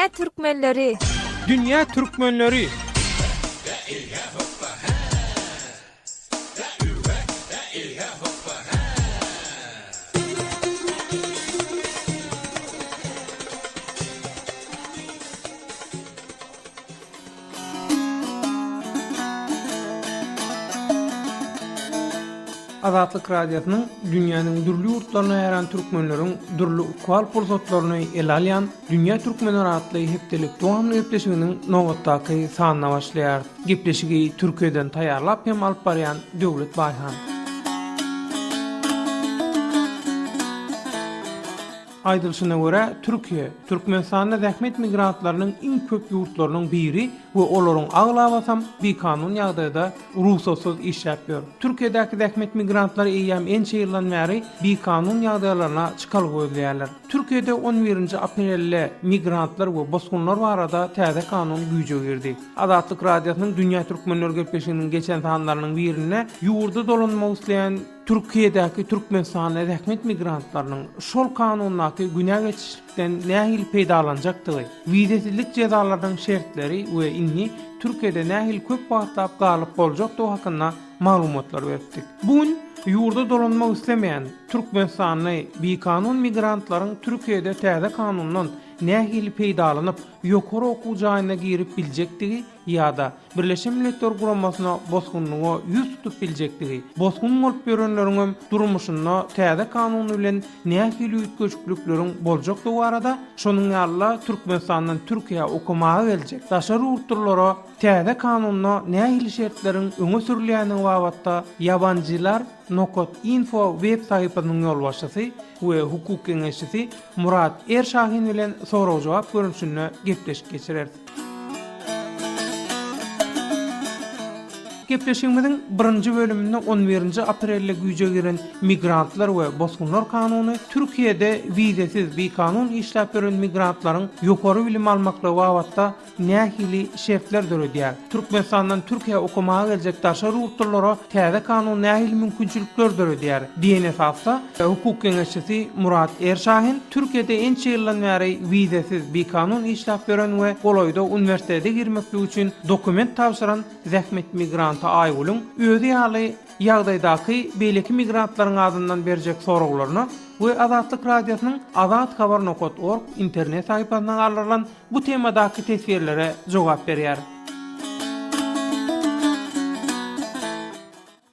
Dünýä türkmenleri! Dünýä türkmenleri! Azatlyk Radiosynyň dünýäniň dürli ýurtlaryna ýaýran türkmenleriň dürli ykbal pursatlaryny ele alýan Dünýä türkmenleri atly hepdelik dowamly gepleşiginiň nobatdaky sanyna başlaýarys. Gepleşigi Türkiýeden taýýarlap hem alyp barýan Döwlet Baýhan. Aýdylyşyna görä, Türkiýe, Türkmenistanda zähmet migrantlarynyň iň köp ýurtlarynyň biri we olaryň aglabasam bikanun ýagdaýda rugsatsyz işläp ýör. Türkiýedäki zähmet migrantlary eýýäm ençe ýyldan bäri bikanun ýagdaýlaryna çykalga gözleýärler. Türkiýede on birinji aprelde migrantlar we bosgunlar barada täze kanun güýje girdi. Azatlyk Radiosynyň Dünýä Türkmenleri gepleşiginiň geçen sanlarynyň birinde ýurda dolanmak isleýän Türkiýedäki türkmenistanly zähmet migrantlarynyň şol kanundaky günä geçişlikden nähili peýdalanjakdygy, wizesizlik jezalarynyň şertleri we indi Türkiýede nähili köp wagtlap galyp boljakdygy hakynda maglumatlar beripdik. Bu gün ýurda dolanmak islemeýän türkmenistanly bikanun migrantlaryň Türkiýede täze kanundan nähili peýdalanyp, ýokary okuw jaýyna girip biljekdigi ýa-da Birleşen Milletler Guramasyna bosgunlyga ýüz tutup biljekdigi, bosgun bolup ýörenleriňem durmuşynda täze kanun bilen nähili üýtgeşiklikleriň boljakdygy barada, şonuň ýaly-da Türkmenistandan Türkiýä okamaga geljek daşary ýurtlulara täze kanunda nähili şertleriň öňe sürülýändigi babatda Ýabanjylar nokat info web sahypasynyň ýolbaşçysy we hukuk geňeşçisi Murat Erşahin bilen sorag-jogap görnüşinde gepleşik geçireris. Gepleşigimiziň birinji bölüminde on birinji aprelde güýje giren Migrantlar we bosgunlar kanuny Türkiýede wizesiz bikanun işläp ýören migrantlaryň ýokary bilim almaklygy babatda nähili şertler döredýär? Türkmenistandan Türkiýä okamaga geljek daşary ýurtlulara täze kanun nähili mümkinçilikler döredýär? diýen esasda hukuk geňeşçisi Murat Erşahin Türkiýede ençe ýyldan bäri wizesiz bikanun işläp ýören we golaýda uniwersitete girmeklik üçin dokument tabşyran zähmet migranty Aýgülüň özi ýaly ýagdaýdaky beýleki migrantlaryň adyndan berjek soraglaryna we Azatlyk Radiosynyň azathabar nokat org internet sahypasynda galdyrylan bu temadaky teswirlere jogap berýär.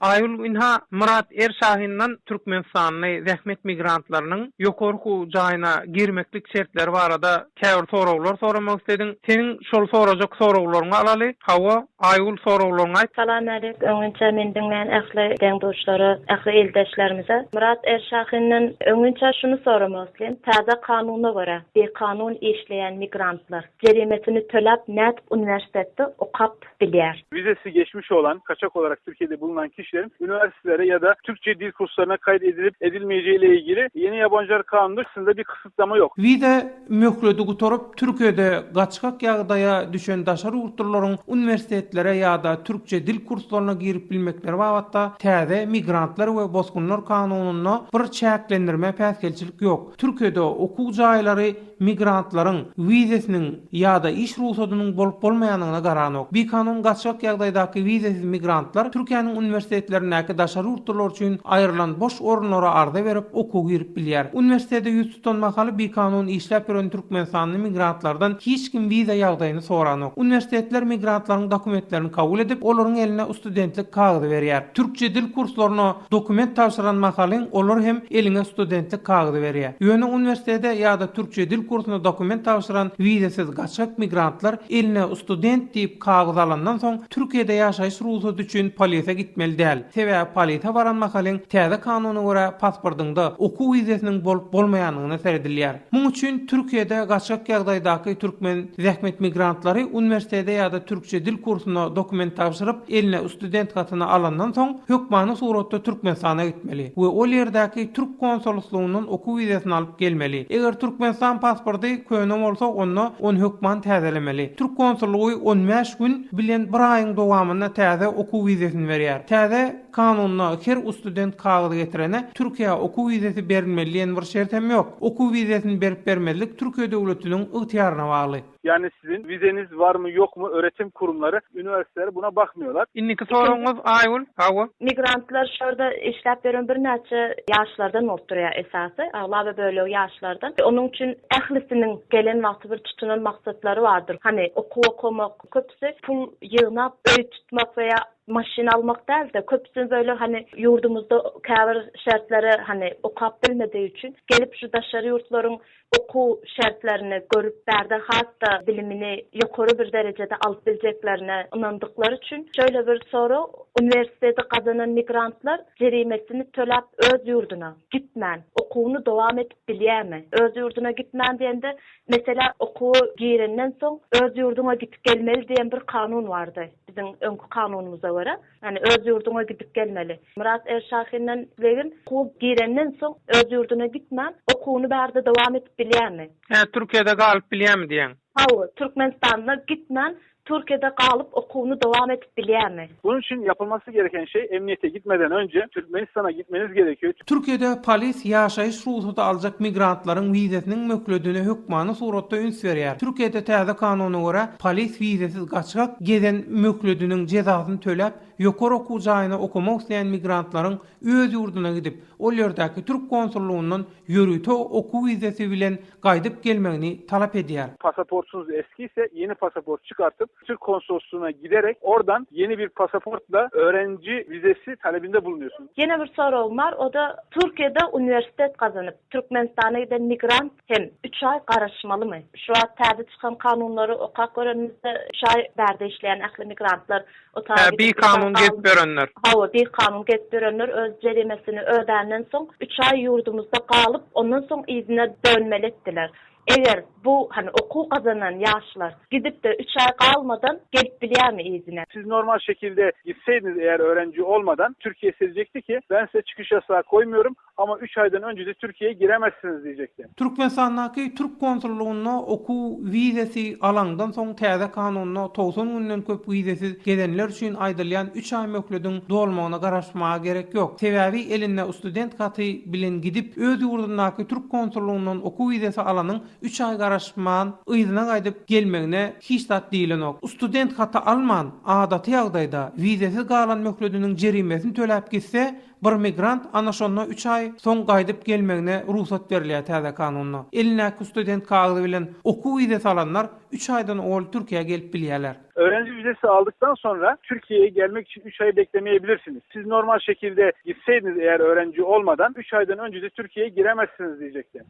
Aýgül ynha Myrat Erşahindan türkmenistanly zähmet migrantlarynyň ýokary okuw jaýyna girmeklik şertleri barada käbir soraglar soramak islediň. Seniň şol sorajak soraglaryňy alaly. Hawa, Aýgül soraglaryňy aýt. Salam älek, öňinçä meni diňleýän ähli deň-duşlara, ähli ildeşlerimize. Myrat Erşahinden öňinçä şuny soramak isleýän, täze kanuna görä, bikanun işleýän migrantlar jerimesini töläp nädip uniwersitetde okap bilýär? Vizesi geçmiş olan, kaçak olarak Türkiye'de bulunan kişilerin üniversitelere ya da Türkçe dil kurslarına kayıt edilip edilmeyeceği ile ilgili yeni yabancılar kanunu aslında bir kısıtlama yok. Wiza möhledi gutaryp, Türkiýede gaçgak ýagdaýa düşen daşary ýurtlularyň uniwersitetlere ýa-da türkçe dil kurslaryna girip bilmekleri babatda täze Migrantlar we bosgunlar kanunynda bir çäklendirme päsgelçilik ýok. Türkiýede okuw jaýlary migrantlaryň wizesiniň ýa-da iş rugsadynyň bolup-bolmaýandygyna garanok. Bikanun gaçgak ýagdaýdaky wizesiz migrantlar Türkiýäniň uniwersitetlerindäki daşary ýurtlular üçin aýrylan boş orunlara arza berip, okuwa girip bilýär. Uniwersitete ýüz tutan mahaly bikanun işläp ýören türkmenistanly migrantlardan hiç kim wiza ýagdaýyny soranok. Uniwersitetler migrantlaryň dokumentlerini kabul edip, olaryň eline studentlik kagyzy berýär. Türkçe dil kurslaryna Dokument tabşyran mahalyň olar hem eliňe studentlik kagyzy berýär. Ýöne uniwersitete ýa-da türkçe dil kursuna dokument tabşyran wizasiz gaçgak migrantlar eline student diýip kagyz alandan soň Türkiýede ýaşaýyş rugsady üçin polise gitmeli däl. Sebäbi polise baran mahalyň täze kanuna görä pasportyňda okuw wizesiniň bolup bolmaýandygyna seredilýär. Muň üçin Türkiýede gaçgak ýagdaýdaky türkmen zähmet migrantlary uniwersitete ýa-da türkçe dil kursuna dokument tabşyryp, eline student hatyny alandan soň, hökmany suratda Türkmenistana gitmeli we ol ýerdäki türk konsullysgyndan okuw wizasyny alyp gelmeli. Eger Türkmenistan pasporty köne bolsa, onda ony hökman täzelemeli. Türk konsullygy on bäş gün bilen bir aýyň dowamynda täze okuw wizasyny berýär. Täze. Täze kanunda her ustudent kagyz getirene Türkiýä okuw wizesi berilmeli diýen bir şert hem ýok. Okuw wizesini berip-bermezlik Türkiýe döwletiniň ygtyýaryna bagly. Yani sizin vizeniz var mı yok mu öğretim kurumları, üniversiteler buna bakmıyorlar. Indiki soragyňyz Aýgül, hawa. Migrantlar şorda işläp ýören birnäçe ýaşlardan bolup durýar esasy, aglaba bölegi ýaşlardan. Onuň üçin ählisiniň gelen wagty bir tutunan maksatlary bardyr. Hany okuw okamak, köpüsi pul ýygnap öý tutmak we ýa maşyn almak däl-de, köpüsi böyle hany ýurdumyzda käbir şertlere hany okap bilmedigi üçin gelip şu daşary ýurtlaryň okuw şertlerini görüp bärde has-da bilimini ýokary bir derejede alyp biljeklerine ynandyklary üçin şöyle bir sorag, uniwersiteti gazanan migrantlar jerimesini töläp öz ýurduna gitmän okuwyny dowam edip bilýärmi? Öz ýurduna gitmän diýende, meselä okuwa girenden soň öz ýurduňa gidip gelmeli diýen bir kanun bardy biziň öňki kanunymyza görä. Ýagny öz ýurduňa gidip gelmeli. Myrat Erşahinden islegim, okuwa girenden soň öz ýurduna gitmän, okuwyny bärde dowam edip bilýärmi? Hä, Türkiýede galyp bilýärmi diýýäň? Hawa, Türkmenistanda gitmän, Türkiýede galyp okuwyny dowam edip bilýärmi? Bunun için yapılması gereken şey emniyete gitmeden önce Türkmenistan'a gitmeniz gerekiyor. Türkiýede polis ýaşaýyş rugsady aljak migrantlaryň wizesiniň möhledine hökmany suratda üns berýär. Türkiýede täze kanuna görä, polis wizesiz gaçgak gezen möhlediniň jezasyny töläp, ýokary okuw jaýyna okamak isleýän migrantlaryň öz ýurduna gidip, ol ýerdäki türk konsullygyndan ýörite okuw wizesi bilen gaýdyp gelmegini talap edýär. Pasaportunuz eskiyse yeni pasaport çıkartıp Türk konsolosluğuna giderek oradan yeni bir pasaportla öğrenci vizesi talebinde bulunuyorsunuz. Ýene bir soragym bar, o-da Türkiýede uniwersitet gazanyp, Türkmenistana giden migrant hem üç aý garaşmalymy? Şu wagt täze çykan kanunlary okap görenimizde üç aý bärde işleýän ähli migrantlar o taýa Hä, bikanun gezip ýörenler. Hawa, bikanun gezip ýörenler öz jerimesini ödänden soň üç aý ýurdumyzda galyp, ondan soň yzyna dönmeli etdiler. Eger bu hani okuw gazanan ýaşlar gidip-de üç aý galmadan gelip bilýärmi yzyna? Siz normal şekilde gitseydiniz eğer öğrenci olmadan Türkiye size diyecekti ki ben size çıkış yasağı koymuyorum ama üç aydan önce de Türkiye'ye giremezsiniz diyecekti. Türkmenistandaky türk konsullygynda okuw wizesi alaňdan soň täze kanunda 90 günden köp wizesiz gezenler üçin aýdylýan üç aý möhlediň dolmagyna garaşmaga gerek ýok. Sebäbi elinde student haty bilen gidip, öz ýurdundaky türk konsullygyndan okuw wizesi alanyň üç aý garaşman yzyna gaýdyp gelmegine hiç zat diýilenok. Student haty alman, adaty ýagdaýda, wizesiz galan möhlediniň jerimesini töläp gitse, bir migrant ana şonda üç aý soň gaýdyp gelmegine rugsat berilýär täze kanunda. Elindäki student kagyzy bilen okuw wizesi alanlar üç aýdan owal Türkiýä gelip bilýärler. Öğrenci vizesi aldıktan sonra Türkiye'ye gelmek için 3 ay beklemeyebilirsiniz. Siz normal şekilde gitseydiniz eğer öğrenci olmadan 3 aydan önce de Türkiye'ye giremezsiniz diyecekti.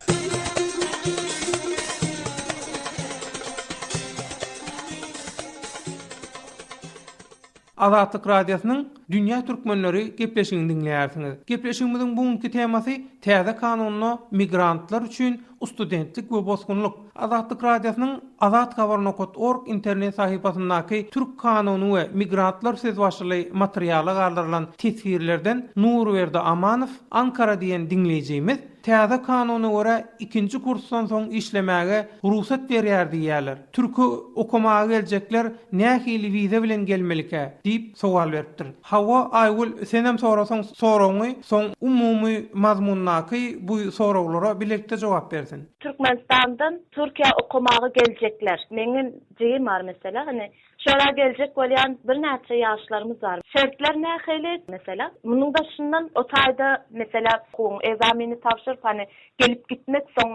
Azatlyk Radiosynyň Dünýä Türkmenleri gepleşigini diňleýärsiňiz. Gepleşigimiziň bu günki temasy täze kanunda migrantlar üçin studentlik we bosgunlyk. Azatlyk Radiosynyň Azathabar nokat org internet sahypasyndaky Türk kanuny we migrantlar sözbaşyly materiala galdyrylan teswirlerden Nurberdi Amanow Ankara diýen diňleýjimiz Täze kanuna görä ikinji kursdan soň işlemäge rugsat berýär diýýärler. Türke okamaga geljekler nähili wiza bilen gelmelikä? diýip sowal beripdir. Hawa Aýgül senem sorasaň soragyňy soň umumy mazmundaky bu soraglara bilelikde jogap bersin. Türkmenistandan Türkiýä okamaga geljekler. Meňem jigim bar mesela hani şora geljek bolýan birnäçe ýaşlarymyz bar. Şertler nähili mesela? Munuň daşyndan o taýda mesela okuwyň egzamini tabşyryp hani gelip gitmek soň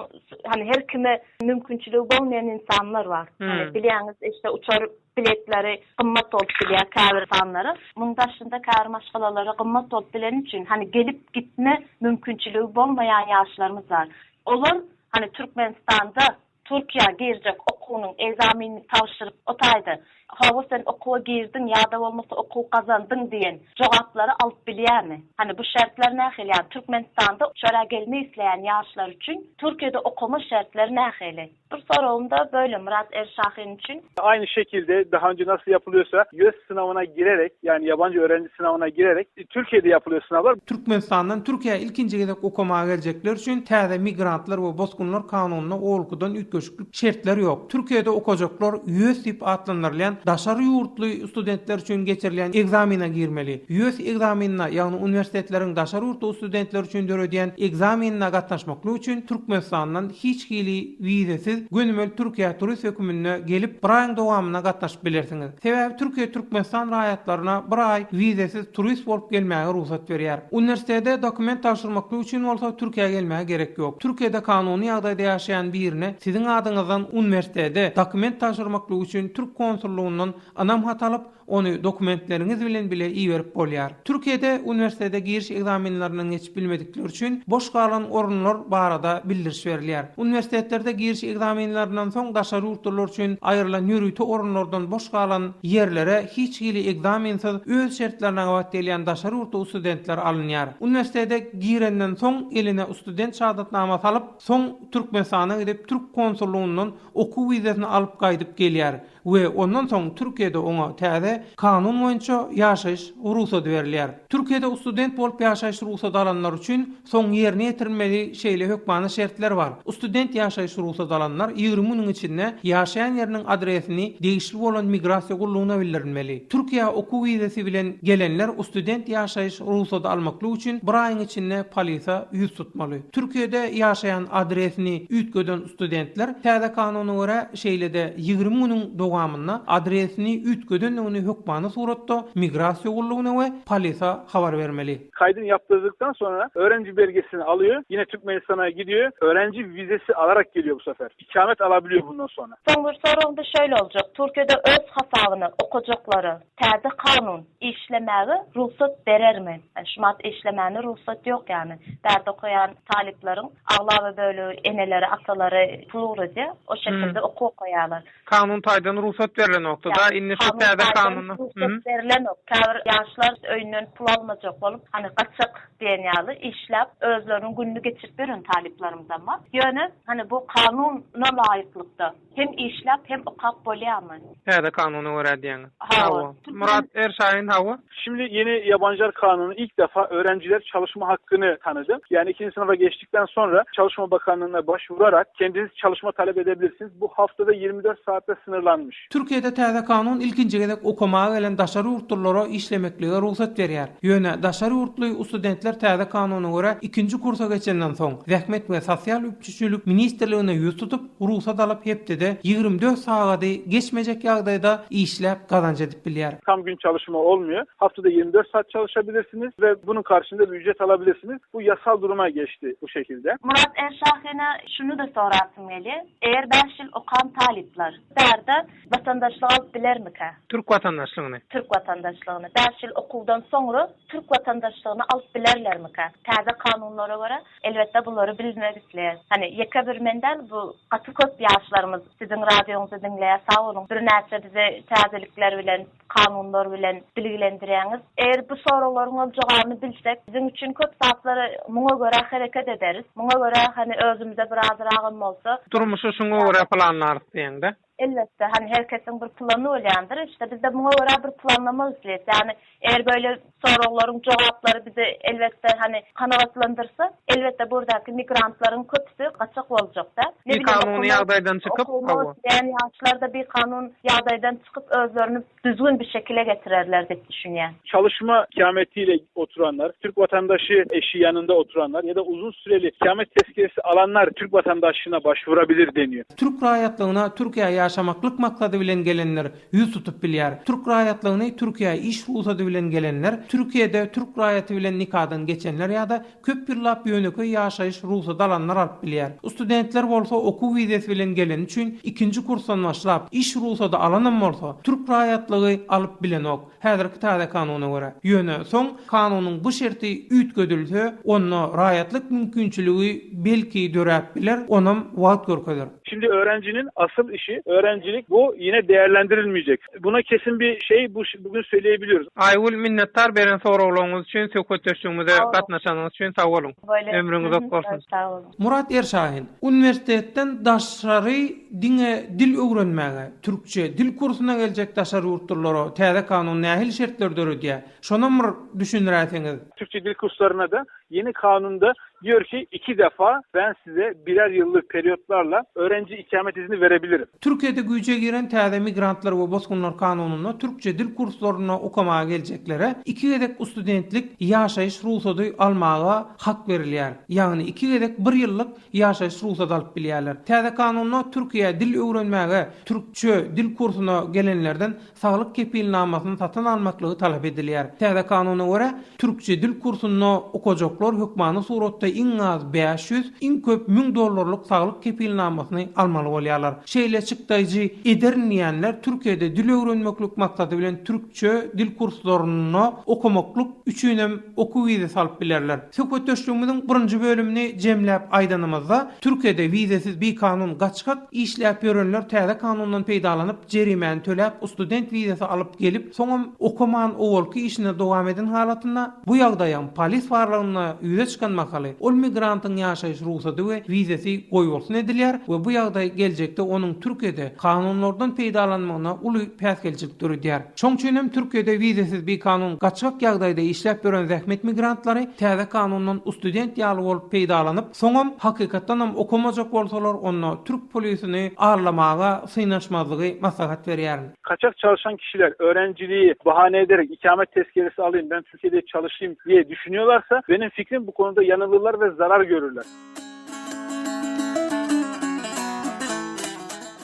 hani her kime mümkinçiligi bolmaýan insanlar bar. Hani bilýäňiz işte uçar biletleri gymmat bolup bilýär käbir insanlara. Munuň daşynda käbir maşgalalara gymmat bolup bileni üçin hani gelip gitme mümkinçiligi bolmaýan ýaşlarymyz bar. Olar hani Türkmenistanda Türkiýä girjek okuwynyň egzaminini tabşyryp o taýda hawa sen okuwa girdiň ýa-da bolmasa okuw gazandyň diýen jogaplary alyp bilýärmi? Hany bu şertler nähili ýagny Türkmenistanda şörä gelmek isleýän ýaşlar üçin Türkiýede okama şertleri nähili? Bir soragym da böyle Myrat Erşahin üçin. Aynı şekilde daha önce nasıl yapılıyorsa YÖS sınavına girerek yani yabancı öğrenci sınavına girerek Türkiye'de yapılıyor sınavlar. Türkmenistandan Türkiýä ilkinji gezek okamaga geljekler üçin täze Migrantlar we bosgunlar kanunynda owalkydan üýtgeşiklik şertler ýok. Türkiýede okajaklar ÝÖS diýip atlandyrylýan daşary ýurtly studentler üçin geçirilýän ekzamene girmeli. ÝÖS ekzamenine, ýagny uniwersitetleriň daşary ýurtly studentler üçin döredýän ekzamenine gatnaşmaklyk üçin Türkmenistandan hiç hili wizesiz gönümel Türkiýä turist höküminde gelip bir aýyň dowamynda gatnaşyp bilersiňiz. Sebäbi Türkiýe Türkmenistan raýatlaryna bir aý wizesiz turist bolup gelmäge rugsat berýär. Uniwersitete dokument tabşyrmaklyk üçin bolsa Türkiýä gelmäge gerek ýok. Türkiýede kanuny ýagdaýda ýaşaýan birine siziň adyňyzdan uniwersitete dokument tabşyrmaklyk üçin türk konsullygyndan ynam hat alyp, Ony dokumentleriňiz bilen bile iberip bolýar. Türkiýede uniwersitete giriş ekzamenlerinden geçip bilmedikler üçin boş galan orunlar barada bildiriş berilýär. Uniwersitetlerde giriş ekzamenlerinden soň daşary ýurtlular üçin aýrylan ýörite orunlardan boş galan ýerlere hiç hili ekzamensiz öz şertlerine gabat gelýän daşary ýurtly studentler alynýar. Uniwersitete girenden soň eline student şahadatnamasy alyp, soň Türkmenistana gidip türk konsullygyndan okuw wizasyny alyp gaýdyp gelýär. We ondan soň Türkiýede oňa täze kanun boýunça ýaşaýyş rugsady berilýär. Türkiýede student bolup ýaşaýyş rugsady alanlar üçin soň ýerine ýetirilmeli şeýle hökmany şertler bar. Student ýaşaýyş rugsady alanlar 20 günüň içinde ýaşaýan ýeriniň adresini degişli bolan migrasiýa gullugyna bildirilmeli. Türkiýä okuw wizasy bilen gelenler ustudent ýaşaýyş rugsady almaklyk üçin bir aýyň içinde polisa ýüz tutmaly. Türkiýede ýaşaýan adresini üýtgeden Studentler täze kanuna görä, şeýle-de 20 günüň dowamynda adresini üýtgedendigini hökmany suratda migrasiýa gullugyna we polise habar bermeli. Kaydını yaptırdıktan sonra öğrenci belgesini alıyor, yine Türkmenistan'a gidiyor, öğrenci vizesi alarak geliyor bu sefer. İkamet alabiliyor bundan sonra. Soň bir soragym-da şeýle boljak, Türkiýede öz hasabyna okajaklara täze kanun işlemäge rugsat berermi? Şumat işlemäne rugsat ýok ýagny. Bärde okaýan talyplaryň aglaba bölegi eneleri, atalary pul ugradýar. O şekilde okuw okaýarlar. Kanun taýdan rugsat berlenokdy-da, indi şu täze kanunda. Rugsat berlenok. Käbir ýaşlar öýünden pul almajak bolup, hany gaçak diýen ýaly işläp, özleriniň gününi geçirip ýören talyplarymyzam bar. Ýöne, hany bu kanuna laýyklykda hem işläp, hem okap bolýarmy? Täze kanuna görä diýýäňiz. Hawa. Murat Erşahin hawa. Şimdi yeni yabancılar kanunu ilk defa öğrenciler çalışma hakkını tanıdı. Yani ikinci sınıfa geçtikten sonra Çalışma Bakanlığı'na başvurarak kendiniz çalışma talep edebilirsiniz. Bu haftada 24 saatte sınırlanmış. Türkiýede täze kanun ilkinji gezek okamaga gelen daşary ýurtlulara işlemeklige rugsat berýär. Ýöne daşary ýurtly ustudentler täze kanuna görä ikinji kursa geçenden soň, Zähmet we sosial üpjüçilik ministrligine ýüz tutup, rugsat alyp hepdede 24 sagady geçmejek ýagdaýda işläp gazanç edip bilýär. Tam gün çalışma olmuyor. Haftada 24 saat çalışabilirsiniz ve bunun karşılığında bir ücret alabilirsiniz. Bu yasal duruma geçti bu şekilde. Murat Erşahin'e şuny-da sorasym gelýär, eger bäş ýyl okan talyplar bärde watandaşlyk alyp bilermikä? Türk watandaşlygyny. Türk watandaşlygyny. Bäş ýyl okuwdan soňra türk watandaşlygyny alyp bilerlermikä? Täze kanunlara görä, elbetde bulary bilmek isleýäris. Hany, ýeke bir men däl, bu gaty köp ýaşlarymyz siziň radioňyzy diňleýär, sag boluň. Birnäçe bizi täzelikler bilen, kanunlar bilen bilgilendirýäňiz. Eger bu soraglaryňam jogabyny bilsek, biziň üçin köp zatlary muňa görä hereket ederis. Muňa görä, hany, özümize birazragam bolsa. Durmuşy şuňa görä planlarys diýeňdä. Elbetde, hani her kesiň bir plany bolýandyr. Işte bizde muňa görä bir planlamak isleýäs. Ýagny eger böyle soraglaryň jogaplary bizi elbetde hani kanagatlandyrsa, elbetde burdaky migrantlaryň köpüsi gaçak boljakda. Bikanun ýagdaýdan çykyp, hawa. Okumak isleýän ýaşlar-da bikanun ýagdaýdan çykyp özlerini düzgün bir şekile getirerler diýip düşünýän. Çalışma ikametiyle oturanlar, Türk vatandaşı eşi yanında oturanlar ya da uzun süreli ikamet tezkeresi alanlar Türk vatandaşlığına başvurabilir deniyor. Türk raýatlygyna Türkiýä ýaşamaklyk maksady bilen gelenler ýüz tutup bilýär. Türk raýatlygyny Türkiýä iş rugsady bilen gelenler, Türkiýede türk raýaty bilen nikadan geçenler ýa-da köp ýyllap ýönekeý ýaşaýyş rugsady alanlar alyp bilýär. Studentler bolsa okuw wizesi bilen geleni üçin ikinji kursdan başlap iş rugsady alanam bolsa türk raýatlygy alyp bilenok. Häzirki täze kanuna görä. Ýöne soň kanunyň bu şerti üýtgedilse, onda raýatlyk mümkinçiligi belki döräp biler, onam wagt görkezer. Şimdi öğrencinin asıl işi. Öğrencilik bu yine değerlendirilmeyecek. Buna kesin bir şey bu bugün söyleyebiliyoruz. Aýgül minnetdar beren soraglaryňyz üçin söhbetdeşligimize gatnaşanyňyz üçin sag boluň. Ömrüňiz uzak bolsun. Sag boluň. Murat Erşahin, Uniwersitetden daşary diňe dil öwrenmäge, türkçe dil kursuna geljek daşary ýurtlulara täze kanun nähili şertler döredýär? Şonam bir düşündiräýseňiz. Türkçe dil kurslarına da yeni kanunda diyor ki iki defa ben size birer yıllık periyotlarla öğrenci ikamet izni verebilirim. Türkiýede güýje giren täze Migrantlar we bosgunlar kanunynda türkçe dil kurslaryna okamaga geljeklere iki gezek studentlik ýaşaýyş rugsady almaga hak berilýär. Ýagny iki gezek bir ýyllyk ýaşaýyş rugsady alyp bilýärler. Täze kanunda Türkiýä dil öwrenmäge türkçe dil kursuna gelenlerden saglyk kepilnamasyny satyn almaklygy talap edilýär. Täze kanuna görä, türkçe dil kursunda okajaklar hökmany suratda iň az 500, iň köp 1000 dollarlyk saglyk kepilnamasyny almaly bolýarlar. Şeýle çykdaýjy ederin diýenler Türkiýede dil öwrenmeklik maksady bilen türkçe dil kurslarynda okamaklyk üçinem okuw wizesi alyp bilerler. Söhbetdeşligimiziň birinji bölümini jemläp aýdanymyzda, Türkiýede wizesiz bikanun gaçgak işläp ýörenler täze kanundan peýdalanyp, jerimäni töläp, student wizesi alyp gelip, soňam okaman owalky işine dowam eden halatynda, bu ýagdaýam polis barlagynda ýüze çykan mahaly, ol migrantyň ýaşaýyş rugsady we wizesi goýbolsun edilýär we bu ýagdaý geljekde onuň Türkiýede kanunlardan peýdalanmagyna uly päsgelçilik döredýär. Şoň üçin hem Türkiýede wizesiz bikanun gaçgak ýagdaýda işläp ýören zähmet migrantlary täze kanundan ustudent ýaly bolup peýdalanyp, soňam hakykatdanam okamajak bolsalar onda türk polisini aldamaga synanyşmazlygy maslahat berýärin. Kaçak çalışan kişiler öğrenciliği bahane ederek ikamet tezkeresi alayım ben Türkiye'de çalışayım diye düşünüyorlarsa benim fikrim bu konuda yanılırlar ve zarar görürler.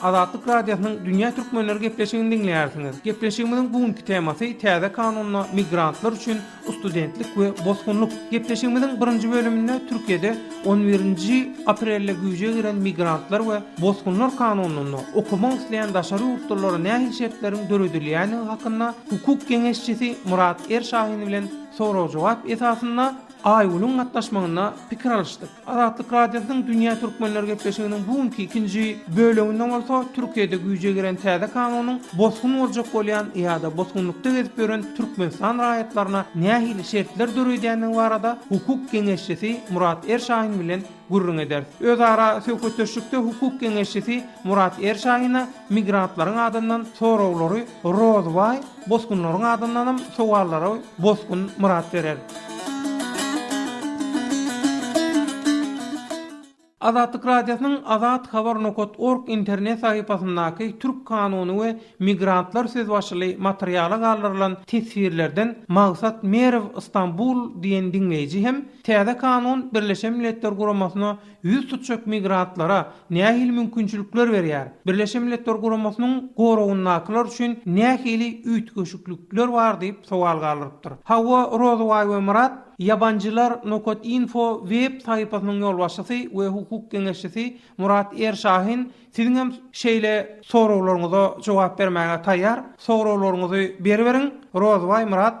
Azatlyk Radiosynyň Dünýä Türkmenleri gepleşigini diňleýärsiňiz. Gepleşigimiziň bu günki temasy täze kanunda migrantlar üçin studentlik we bosgunlyk. Gepleşigimiziň birinji bölüminde Türkiýede on birinji aprelde güýje giren migrantlar we bosgunlar kanunynda okamak isleýän daşary ýurtlulara nähili şertleriň döredilýändigi hakynda hukuk geňeşçisi Murat Erşahin bilen sorag-jogap esasynda Aýgülüň gatnaşmagynda pikir alyşdyk. Azatlyk Radiosynyň Dünýä Türkmenleri gepleşiginiň bu günki ikinji böleginde bolsa Türkiýede güýje giren täze kanunyň bosgun boljak bolýan ýa-da bosgunlykda gezip ýören Türkmenistan raýatlaryna nähili şertler döredýändigi barada hukuk geňeşçisi Murat Erşahin bilen gürrüň ederis. Özara söhbetdeşlikde hukuk geňeşçisi Murat Erşahine migrantlaryň adyndan soraglary Rozbaý, bosgunlaryň adyndanam sowallary Bosgun Myrat berer. Azatlyk Radiosynyň Azat Habar nokat org internet sahypasyndaky Türk kanuny we migrantlar sözbaşyly materiala galdyrylan teswirlerden Magsat Merow Istanbul diýen diňleýji hem Täze kanun Birleşen Milletler Guramasyna ýüz tutjak migrantlara nähili mümkinçilikler berýär? Birleşen Milletler Guramasynyň goragyndakylar üçin nähili üýtgeşiklikler bar diýip sowal galdyrypdyr. Hawa, Rozybaý we Myrat, Ýabanjylar nokat info web sahypasynyň ýolbaşçysy we hukuk geňeşçisi Murat Erşahin Siziňem şeýle soraglaryňyza jogap bermäge taýýar. Soraglaryňyzy beriberiň. Rozbaý Myrat.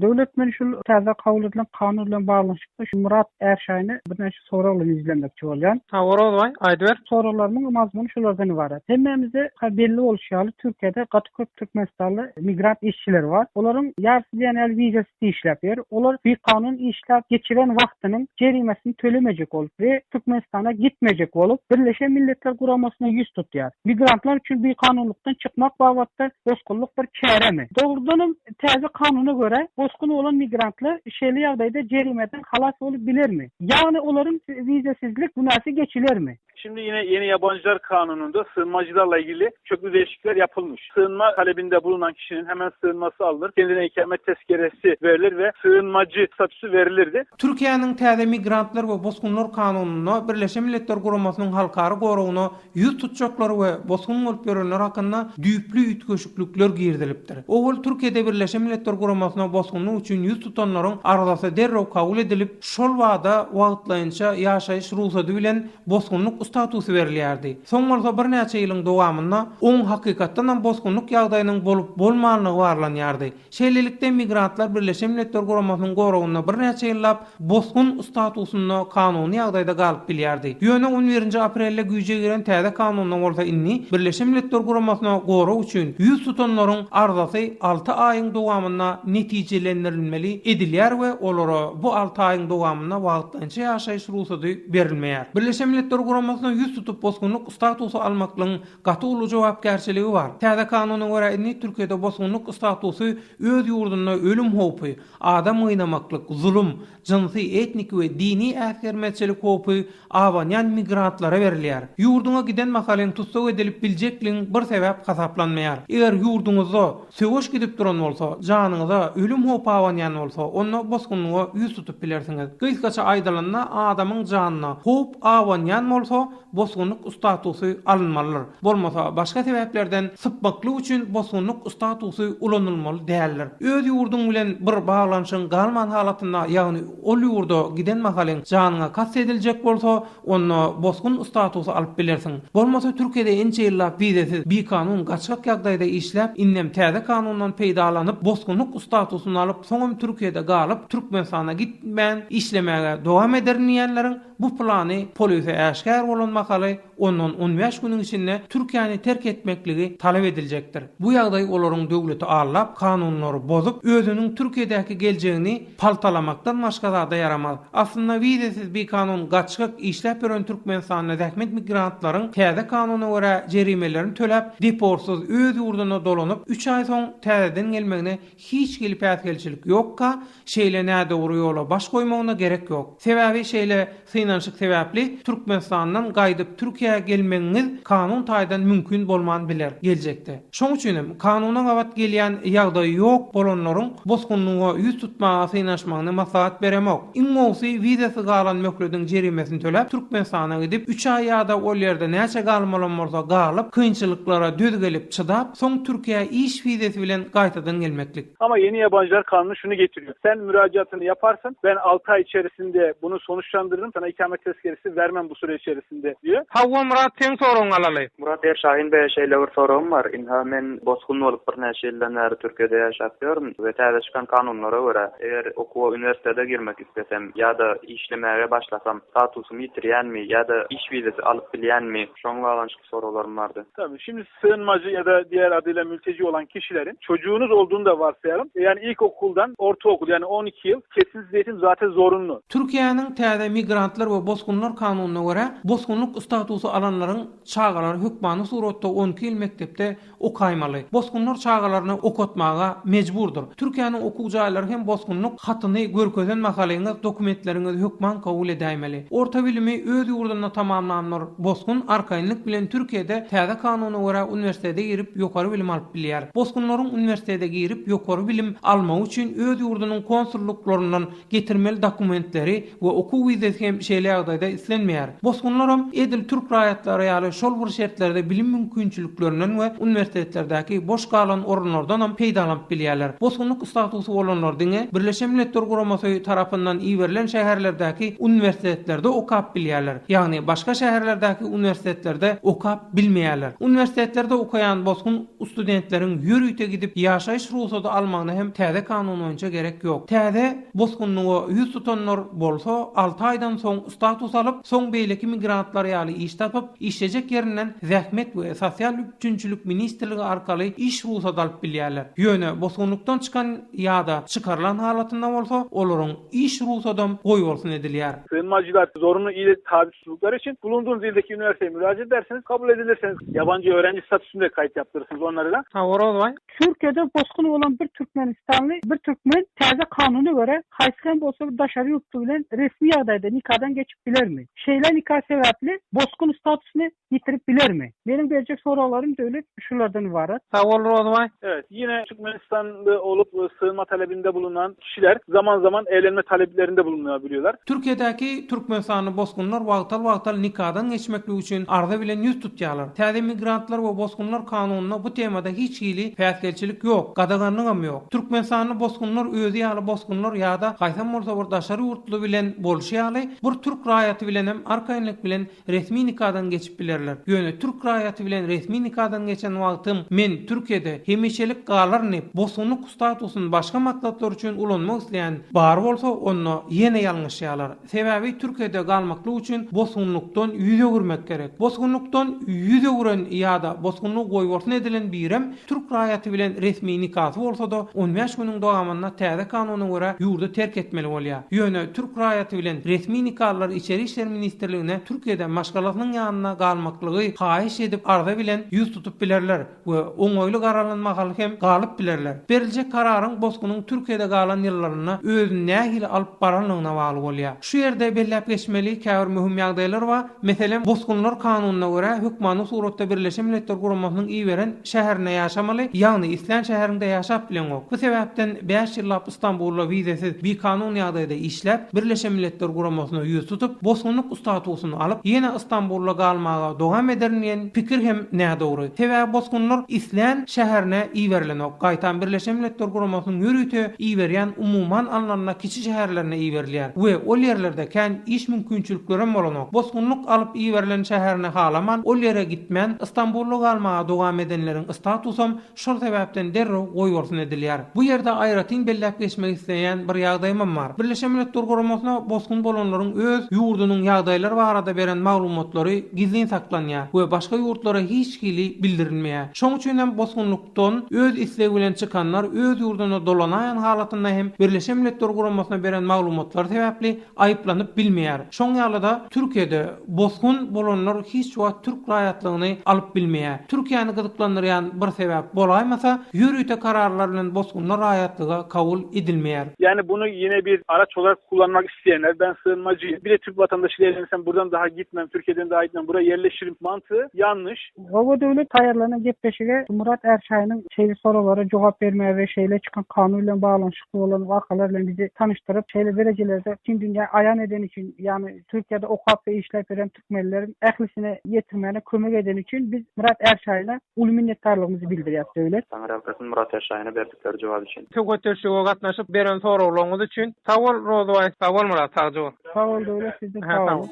Döwlet men şul täze kabul edilen kanun bilen baglanyşykly şu Myrat Ärşaýyna birnäçe sorag bilen ýüzlenmekçi bolýan. Hawa Rozbaý, aýdyber. Soraglarymyň mazmuny şulardan ybarat. Hemmämize belli bolşy ýaly Türkiýede gaty köp türkmenistanly migrant işçiler bar. Olaryň ýarysy diýen ýaly wizasiz işläp ýör. Olar bikanun işläp geçiren wagtynyň jerimesini tölemejek bolup we Türkmenistana gitmejek bolup, Birleşen Milletler Guramasyna ýüz tutýar. Migrantlar üçin bikanunlykdan çykmak babatda bosgunlyk bir çäremi? Dogrudanam, täze kanuna görä, bosgun bolan migrantlar şeýle ýagdaýda jerimeden halas bolup bilermi? Ýagny olaryň wizasizlik günäsi geçilermi? Şimdi yine yeni yabancılar kanununda sığınmacılarla ilgili köklü değişiklikler yapılmış. Sığınma talebinde bulunan kişinin hemen sığınması alınır, kendine ikamet tezkeresi verilir ve sığınmacı statüsü verilirdi. Türkiýäniň täze Migrantlar we bosgunlar kanunynda Birleşen Milletler Guramasynyň halkara goragyna ýüz tutjaklar we bosgun bolup ýörenler hakynda düýpli üýtgeşiklikler girizilipdir. Owal Türkiýede Birleşen Milletler Guramasyna bosgunlyk üçin ýüz tutanlaryň arzasy derrew kabul edilip, şol bada wagtlaýynça ýaşaýyş rugsady bilen bosgunlyk statusy berilýärdi. Soň bolsa birnäçe ýylyň dowamynda oň hakykatdanam bosgunlyk ýagdaýynyň bolup-bolmanlygy barlanýardy. Şeýlelikde, migrantlar Birleşen Milletler Guramasynyň goragynda birnäçe ýyllap bosgun statusynda kanuny ýagdaýda galyp bilýärdi. Ýöne on birinji aprelde güýje giren täze kanun. kanunda bolsa indi Birleşen Milletler Guramasyna gorag üçin ýüz tutanlaryň arzasy alty aýyň dowamynda netijelendirilmeli edilýär we olara bu alty aýyň dowamynda wagtlaýynça ýaşaýyş rugsady berilmeýär. Birleşen Milletler Guramasyna ýüz tutup bosgunlyk statusy almaklygyň gaty uly jogapkärçiligi bar. Täze kanuna görä indi Türkiýede bosgunlyk statusy öz ýurdunda ölüm howpy, adam gynamaklyk, zulum, jynsy, etniki we dini äsgermezçilik howpy abanýan migrantlara berilýär. Ýurduňa giden mahalyň tussag edilip biljekligiň bir sebäp hasaplanmaýar. Eger ýurduňyzda söweş gidip duran bolsa, janyňyza ölüm howpy abanýan bolsa, onda bosgunlyga ýüz tutup bilersiňiz. Gysgaça aýdylanda, adamyň janyna howp abanýan bolsa, bosgunlyk statusy alynmalydyr. Bolmasa, başga sebäplerden sypmaklyk üçin bosgunlyk statusy ulanylmaly däldir. Öz ýurduň bilen bir baglanyşygyň galman halatynda, ýagny ol ýurda giden mahalyň janyňa kast ediljek bolsa, onda bosgun statusy alyp bilersiň. Bolmasa, Türkiýede ençe ýyllap wizesiz, bikanun, gaçgak ýagdaýda işläp, indem täze kanundan peýdalanyp, bosgunlyk statusyny alyp, soňam Türkiýede galyp, Türkmenistana gitmän işlemäge dowam ederin diýýänleriň, Bu plany polise äşgär bolan mahaly ondan on bäş günüň içinde Türkiýäni terk etmekligi talap ediljekdir. Bu ýagdaý olaryň döwleti aldap, kanunlary bozup, özüniň Türkiýedäki geljegini paltalamakdan başga zada ýaramaz. Aslynda wizesiz bikanun gaçgak işläp ýören Türkmenistanda zähmet migrantlaryň täze kanuna görä jerimelerini töläp, deportsyz öz ýurduna dolanyp, üç aý soň täzeden gelmegine hiç hili päsgelçilik ýokka, şeýle nädogry ýola baş goýmagyna gerek ýok. Sebäbi şeýle synanyşyk sebäpli Türkmenistandan gaýdyp Türkiýä gelmegiňiz kanun taýdan mümkin bolman biler geljekde. Şoň üçinem kanuna gabat gelýän ýagdaýy ýok bolanlaryň bosgunlyga ýüz tutmaga synanyşmagyny maslahat beremok. Iň gowusy wizasy galan möhlediň jerimesini töläp Türkmenistana gidip üç aý ýa-da ol ýerde näçe galmalam bolsa galyp kynçylyklara döz gelip çydap soň Türkiýä iş wizesi bilen gaýtadan gelmeklik. Ama yeni yabancılar kanunu şunu getiriyor. Sen müracaatını yaparsın ben 6 ay içerisinde bunu sonuçlandırırım sana ikamet tezkeresi vermem bu süre içerisinde diyor. Hawa Myrat seň soragyňy alaly. Murat Erşahin beýe şeýle bir soragym bar. Ynha men bosgun bolup birnäçe ýyldan bäri Türkiýede ýaşap ýörün we täze çykan kanunlara görä eger okuwa uniwersitete girmek islesem ýa-da işlemäge başlasam statusymy ýitirýänmi ýa-da iş wizasy alyp bilýänmi? Şoňa baglanyşykly soraglarym bardy. Tabii şimdi sığınmacı ya da diğer adıyla mülteci olan kişilerin çocuğunuz olduğunu da varsayalım. Yani ilkokuldan ortaokul yani 12 yıl kesintisiz eğitim zaten zorunlu. Türkiýäniň täze Migrantlar we bosgunlar kanunyna görä, bosgunlyk statusy alanlaryň çagalary hökmany suratda 12 ýyl mekdepde okaýmaly. Bosgunlar çagalaryny okatmaga mejburdyr. Türkiýäniň okuw jaýlary hem bosgunlyk hatyny görkezen mahalyňyz dokumentleriňizi hökman kabul edäýmeli. Orta bilimi öz ýurdunda tamamlanlar bosgun arkaýynlyk bilen Türkiýede täze kanuna görä uniwersitete girip ýokary bilim alyp bilýär. Bosgunlaryň uniwersitete girip ýokary bilim almagy üçin öz ýurdunyň konsullyklaryndan getirmeli dokumentleri we okuw wizasy hem şeýle ýagdaýda islenmeýär. Bosgunlaram edil türk raýatlary ýaly şol bir şertlerde bilim mümkinçiliklerinden we uniwersitetlerdäki boş galan orunlardanam peýdalanyp bilýärler. Bosgunlyk statusy bolanlar diňe Birleşen Milletler Guramasy tarapyndan iberilen şäherlerdäki uniwersitetlerde okap bilýärler. Ýagny başga şäherlerdäki uniwersitetlerde okap bilmeýärler. Uniwersitetlerde okaýan bosgun studentleriň ýörite gidip ýaşaýyş rugsady almagyna hem täze kanun boýunça gerek ýok. Täze Bosgunlyga ýüz tutanlar bolsa alty aýdan soň status alyp, soň beýleki migrantlar ýaly iş tapyp, işlejek ýerinden Zähmet we sosial üpjünçilik ministrligi arkaly iş rugsady alyp bilýärler. Ýöne bosgunlykdan çykan ýa-da çykarylan halatynda bolsa olaryň iş rugsadam goýbolsun edilýär. Sığınmacılar zorunlu ile tabi tutuldukları için bulunduğunuz ildeki üniversiteye müracaat edersiniz, kabul edilirseniz yabancı öğrenci statüsünde kayıt yaptırırsınız onları da. Hawa Rozbaý. Türkiýede bosgun bolan bir türkmenistanly bir türkmen täze kanuna görä haýsy hem bolsa bir daşary ýurtly bilen resmi ýagdaýda nikadan geçip bilermi? Şeýle nika sebäpli bosgun statusyny ýitirip bilermi? Meniň berjek soraglarym Döwlet şulardan ybarat. Sag bol Rozbaý. Evet, yine Türkmenistanly olup sığınma talebinde bulunan kişiler zaman zaman evlenme taleplerinde bulunabiliyorlar. Türkiýedäki türkmenistanly bosgunlar wagtal-wagtal nikadan geçmeklik üçin arza bilen ýüz tutýarlar. Täze Migrantlar we bosgunlar kanunynda bu temada hiç hili päsgelçilik ýok, gadaganlygam ýok. Türkmenistanly bosgunlar özi ýaly bosgunlar ýa-da haýsam bolsa bir daşary ýurtly bilen bolşy ýaly bir türk raýaty bilenem arkaýynlyk bilen resmi nikadan geçip bilerler. Ýöne türk raýaty bilen resmi nikadan geçen wagtym men Türkiýede hemişelik galaryn diýip, bosgunlyk statusyny başga maksatlar üçin ulanmak isleýän bar bolsa, onda ýene ýalňyşýarlar. Sebäbi Türkiýede galmaklyk üçin bosgunlykdan ýüz öwürmek gerek. Bosgunlykdan ýüz öwren ýa-da bosgunlygy goýbolsun edilen birem türk raýaty bilen resmi nikasy bolsa-da, on bäş günüň dowamynda täze kanuna görä ýurdy terk etmeli bolýar. Ýöne türk raýaty bilen resmi nikalylar Içeri işler ministrligine Türkiýede maşgalasynyň ýanynda galmaklygy haýyş edip arza bilen ýüz tutup bilerler we oňaýly garalan mahaly hem galyp bilerler. Beriljek kararyň bosgunyň Türkiýede galan ýyllarynda özüni nähili alyp baranlygyna bagly bolýar. Şu ýerde belläp geçmeli käbir möhüm ýagdaýlar bar. Meselem, bosgunlar kanunyna görä, hökmany suratda Birleşen Milletler Guramasynyň iberen şäherinde ýaşamaly, ýagny islän şäheriňde ýaşap bileňok. Bu sebäpden bäş ýyllap Stambulda wizesiz bikanun ýagdaýda işläp, Birleşen Milletler Guramasyna ýüz tutup, bosgunlyk statusyny alyp, ýene Stambulda galmaga dowam ederin diýen pikir hem nädogry. Sebäbi bosgunlar islän şäherine iberilenok, gaýtam Birleşen Milletler Guramasynyň ýörite iberýän umuman alnanda kiçi şäherlerine iberilýär we ol ýerlerde kän iş mümkinçiliklerem bolanok. Bosgunlyk alyp iberilen şäherini halaman, ol ýere gitmän, Stambulda galmaga dowam edenleriň statusam Şol sebäpden derrew goýbolsun edilýär. Bu ýerde aýratyn belläp geçmek isleýän bir ýagdaýymam bar. Birleşen Milletler Guramasyna bosgun bolanlaryň öz ýurdunyň ýagdaýlary barada beren maglumatlary gizlin saklanýar we başga ýurtlara hiç hili bildirilmeýär. Şoň üçin hem bosgunlykdan öz islegi bilen çykanlar öz ýurduna dolanaýan halatynda hem Birleşen Milletler Guramasyna beren maglumatlary sebäpli aýyplanyp bilmeýär. Şoň ýaly-da Türkiýede bosgun bolanlar hiç wagt türk raýatlygyny alyp bilmeýär. Türkiýäni gyzyklandyrýan bir sebäp bolaýmasa, ýörite kararlar bilen bosgunlar raýatlyga kabul edilmeýär. Yani bunu yine bir araç olarak kullanmak isteyenler, ben sığınmacıyım, bir de Türk vatandaşıyla evlenirsem buradan daha gitmem, Türkiye'den daha gitmem, buraya yerleşirim mantığı yanlış. Hawa döwlet taýýarlanan gepleşige Myrat Ärşaýynyň şeýle soraglara jogap bermegi we şeýle çykan kanun bilen baglanyşykly bolan wakalar bilen bizi tanyşdyryp, şeýle derejelerde bütin dünýä aýan edeni üçin, ýagny Türkiýede okap we işläp ýören türkmenleriň ählisine ýetirmäne kömek edeni üçin biz Myrat Ärşaýyna uly minnetdarlygymyzy bildirýäs döwlet. Taňryýalkasyn Myrat Ärşaýyna berdikleri jogap üçin. Söhbetdeşlige gatnaşyp beren soraglaryňyz üçin sag bol Rozybaý. Sag bol Myrat sagja bol. Sag bol Döwlet sizde sag boluň.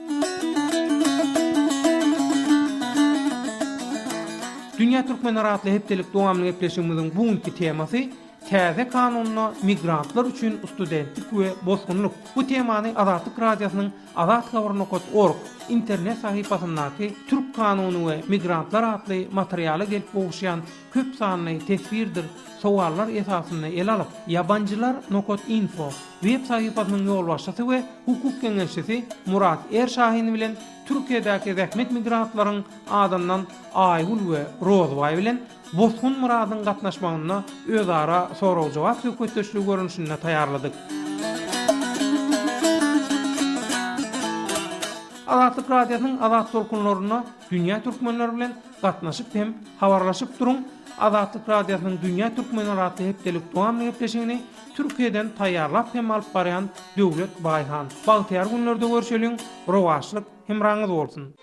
Dünýä Türkmenleri atly hepdelik dowamly gepleşigimiziň bu günki temasy Täze kanunda migrantlar üçin studentlik we bosgunlyk. Bu temany Azatlyk Radiosynyň Azathabar nokat org internet sahypasyndaky Türk kanuny we migrantlar atly materiala gelip gowuşýan köp sanly teswirdir sowallar esasynda ele alyp, Ýabanjylar nokat info web sahypasynyň ýolbaşçysy we hukuk geňeşçisi Murat Erşahin bilen Türkiýedäki zähmet migrantlaryň adyndan Aýgül we Rozbaý bilen Bosgun Myradyň gatnaşmagynda özara sorag-jogap söhbetdeşligi görnüşinde taýýarladyk. Azatlyk Radiosynyň Azat tolkunlarynda dünýä türkmenleri bilen gatnaşyp hem habarlaşyp duruň! Azatlyk Radiosynyň Dünýä Türkmenleri atly hepdelik dowamly gepleşigini Türkiýeden taýýarlap hem alyp barýan Döwlet Baýhan. Bagtyýar günlerde görşeliň, rowaçlyk hemraňyz bolsun!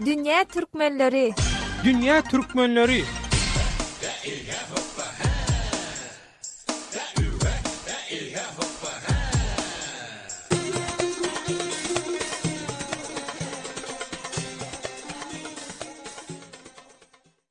Dünýä Türkmenleri! Dünýä Türkmenleri!